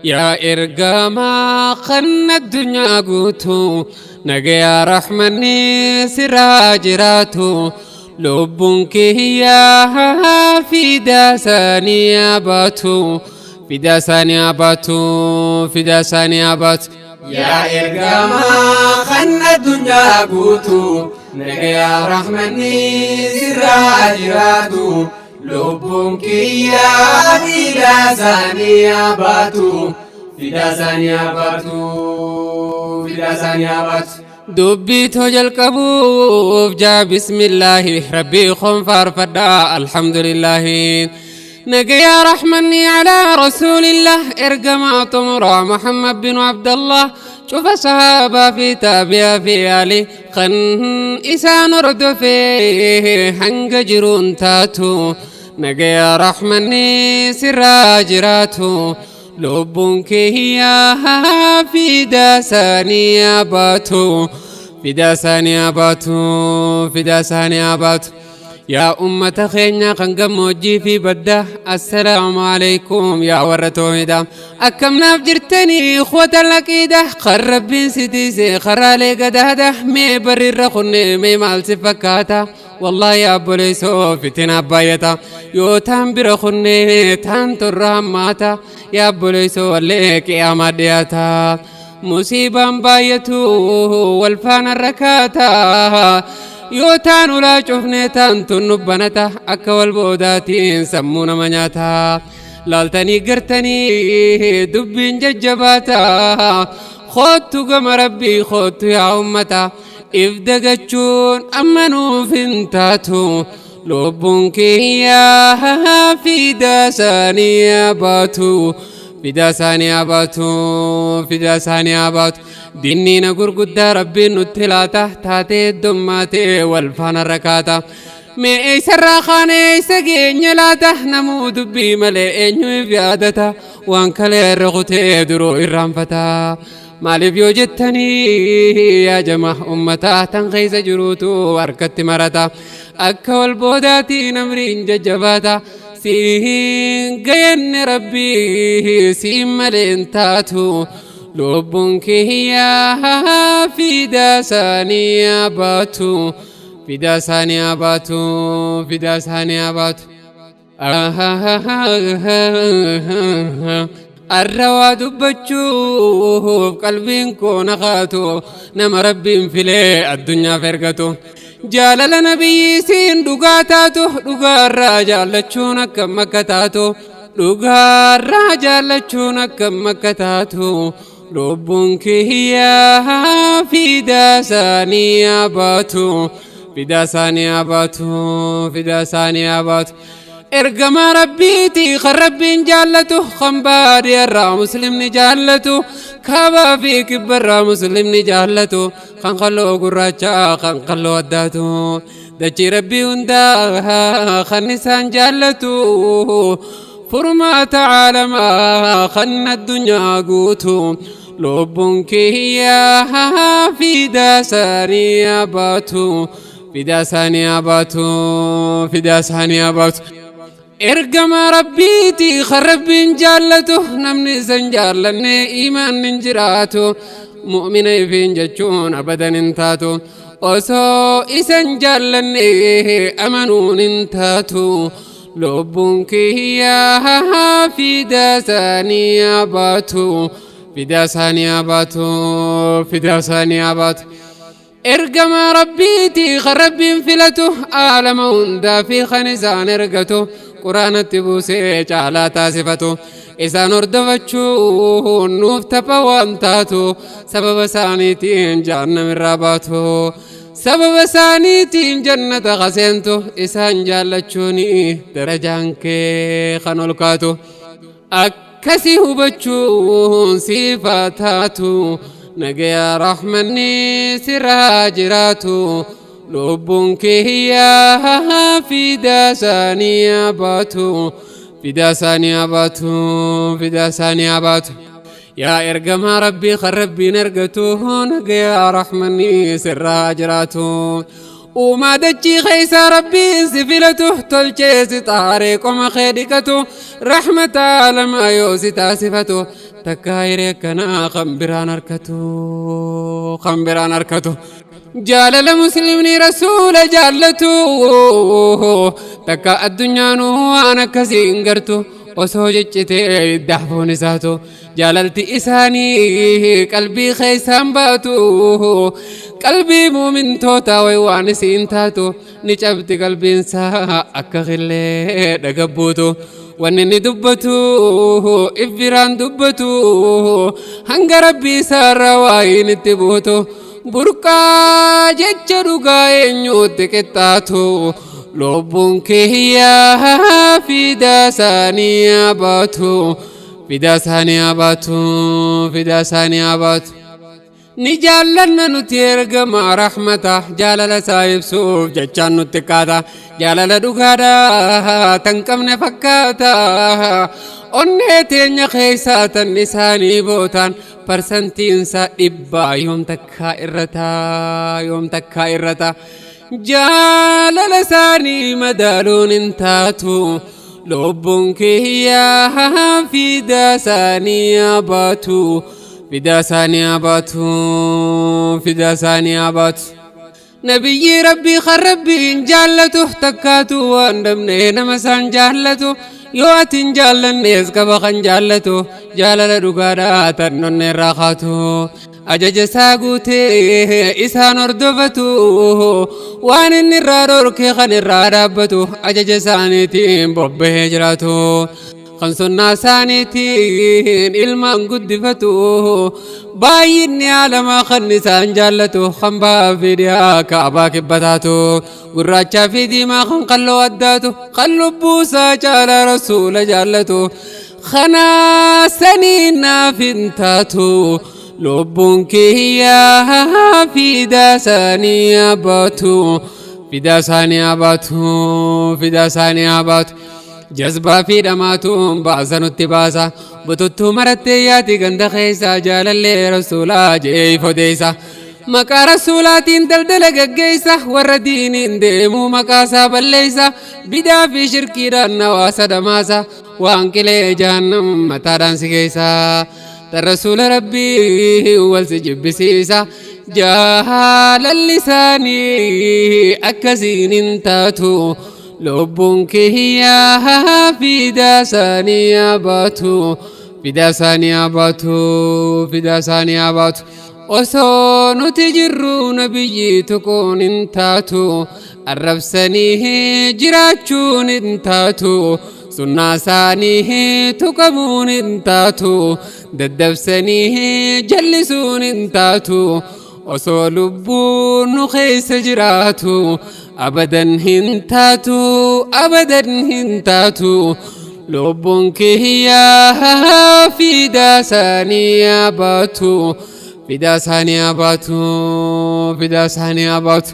Yaa ergamaa kan addunyaa guutuu, nagayaa rahmanni sirraa jiraatu, lubbuun kiyyaa fidaa isaanii baatu, fidaa isaanii baatu, fidaa isaanii baatu. Yaa ergamaa kan addunyaa guutuu, nagayaa rahmanni sirraa jiraatu, lubbuun kiyyaa fidaa isaanii baatu, fidaa isaanii baatu, fidaa isaanii baatu. Dubbiitoo jalqabuuf jaa bismillaahi, rabbii koon faarfadhaa, alhamdulillaahi. Nagayaa rahmanni alaa rasuulillah, ergamaa xumuraa Muhammad bin Abdallah, cufa sahaabaa fi taabiyaa fi ali kan isaan hordofee hanga jiruun taatu, nagayaa rahmanni sirraa jiraatu, lubbuun kiyyaa fidaa isaanii baatu, fidaa isaanii baatu, fidaa isaanii baatu. Yaa ummata keenya kan gammoojjii fi badda, assalaamu alaikum. Yaa warra toomida, akkam naaf jirtanii? Ikhwata laqiida kan rabbiin si tiise karaalee gadaada, mee barrirra kunne mee maal si fakkaata? Wallaahi obboleessoo, fitina baay'ata. Yoo taan bira kunne taan torra hammaata. Yaa obboleessoo, wallee qiyaamaa dhiyaata, musiibaan baay'atu wal faana rakkaata. Yoo taan ulaa cufne taan tun nubbanata, akka wal boodaatiin sammuu nama nyaata. Laaltanii gartanii dubbiin jajjabaata. Koottu gama rabbii, koottu yaa ummata. If dagachuun amma nuuf hin taatu. Lubbuun kiyyaa fidaa isaanii baatu, fidaa isaanii baatu, fidaa isaanii baatu. Dinniina gurguddaa rabbiin nutti laata, taatee heddummaatee wal faana rakkaata. Mee eessarraa kaane, eessa geenye laata? Namuu dubbii malee eenyuuf yaadata? Waan kalee irra kutee duruu irraanfata. Maaliif yoo jettanii, yaa jama ummataa, tan keessa jiruutu harkatti marata. Akka wal boodaatiin amriin jajjabaata. Siin gayanne rabbii siin malee hin taatu. Lubbuun kiyyaa fidaa isaanii baatu, fidaa isaanii baatu, fidaa isaanii baatu. Arra waa dubbachuuf qalbiin koo na kaatu. Nama rabbiin filee addunyaaf ergatu, jaalala nabiyyi siin dhugaa taatu, dhugaarraa jaallachuun akkam akka taatu, dhugaarraa jaallachuun akkam akka taatu. Lubbuun kiyyaa fidaa isaanii baatu, fidaa isaanii baatu, fidaa isaanii baatu. Ergamaa rabbiiti kan rabbiin jaallatu, kan baadiyyaarraa muslimni jaallatu, kaabaa fi kibbarraa muslimni jaallatu, kan qalloo gurraachaa, kan qalloo addaatu, dachii rabbii hundaa kan isaan jaallatu, furmaata caalamaa kan addunyaa guutu. Lubbuun kiyyaa fidaa isaanii baatu, fidaa isaanii baatu, fidaa isaanii baatu. Ergama rabbiiti kan rabbiin jaallatu, namni isan jaallanne imaan hin jiraatu, mu'mina ifiin jechuun abadan hin taatu. Osoo isan jaallanne amanuun hin taatu. Lubbuun kiyyaa fidaa isaanii baatu, fidaa isaanii baatu, fidaa isaanii baatu. Ergama rabbiiti kan rabbiin filatu, aalama hundaa fi kan isaan ergatu, quraanatti buusee caalaa taasifatu. Isaan hordofachuun nuuf tapha waan taatu, sababa isaaniitiin jahannamirraa baatu, sababa isaaniitiin jannata kaseentu. Isaan jaallachuun darajaan kee kan ol kaatu, akkasii hubachuun siifa taatu. Nagayaa rahmanni sirraa jiraatu, lubbuun kiyyaa fidaa isaanii baatu, fidaa isaanii baatu, fidaa isaanii baatu. Yaa ergamaa rabbii kan rabbiin ergatu, nagayaa rahmanni sirraa jiraatu. Uumaa dachii keessa Rabbiin si filatu, tolchee si xaaree qoma kee dhiqatu, rahmata alamaa yoo si taasifatu, takka hiree akkanaa kan biraan harkatu, kan biraan harkatu. Jaalala Muslimni Rasuula jaallatu takka addunyaanuu waan akkasii hin gartu. Osoo ciccitee daafuun isaatu, jaalalti isaanii qalbii keessaan baatu, qalbii muumintoota way waan isiin taatu ni cabdi qalbiinsaa akka qillee dhagabbuutu. Wanni inni dubbatu if biraan dubbatu, hanga Rabbii isaarraa waayiin itti buutu, burqaa jecha dhugaa eenyuutti qixxaatu. Lubbuun kiyyaa fidaa isaanii baatu, fidaa isaanii baatu, fidaa isaanii baatu. Ni jaallanna nuti ergama rahmata, jaalala isaa ibsuuf jechaan nutti kaata. Jaalala dhugaadha tan qabne fakkaata, onnee teenya keessaa tan isaanii bootaan parsantiinsa 100 yoom takkaa irrata, yoom takkaa irrata. Jaalala isaanii madaaluun hin taatu. Lubbuun kiyyaa fidaa isaanii baatu, fidaa isaanii baatu, fidaa isaanii baatu. Nabiyyi Rabbii kan Rabbiin jaallatu takkaatu waan dhabne nama isaan jaallatu. Yoo ati hin jaallannees qaba kan jaallatu, jaalala dhugaadhaa tan onnee irraa kaatu. Ajaja isaa guutee isaan hordofatu, waan inni irraa dhorke kan irraa dhaabbatu, ajaja isaaniitiin bobbahee jiraatu, kan sunnaa isaaniitiin ilmaan guddifatu. Baay'inni alamaa kan isaan jaallatu, kan ba'aa fi dhiyaa kaabaa kibbataatu, gurraachaa fi diimaa kan qalloo addaatu, kan lubbuu isaa caalaa Rasuula jaallatu, kanaa sanii naaf hin taatu. Lubbuun kiyyaa fidaa isaanii baatu, fidaa isaanii baatu, fidaa isaanii baatu. Jazbaa fi dhamaatuun baasa nutti baasa, bututtuu marattee yaati ganda keessa, jaalallee Rasuulaa jee fodeessa. Maqaa Rasuulaatiin daldala gaggeessa, warra diiniin deemuu maqaasaa balleessa, bidaa fi shirkiidhaan hawaasa dhamaasa, waan qilee jahannam mataadhaan si geessa. Tan Rasuula Rabbii wal si jibbisiisa. Jaalalli isaanii akkasiin hin taatu. Lubbuun kiyyaa fidaa isaanii baatu, fidaa isaanii baatu, fidaa isaanii baatu. Osoo nuti jirru nabiyyi tuquun hin taatu, arrabsanii jiraachuun hin taatu, sunnaa isaanii tuqamuun hin taatu, daddabsanii jallisuun hin taatu. Osoo lubbuun nu keessa jiraatu abadan hin taatu, abadan hin taatu. Lubbuun kiyyaa fidaa isaanii baatu, fidaa isaanii baatu, fidaa isaanii baatu.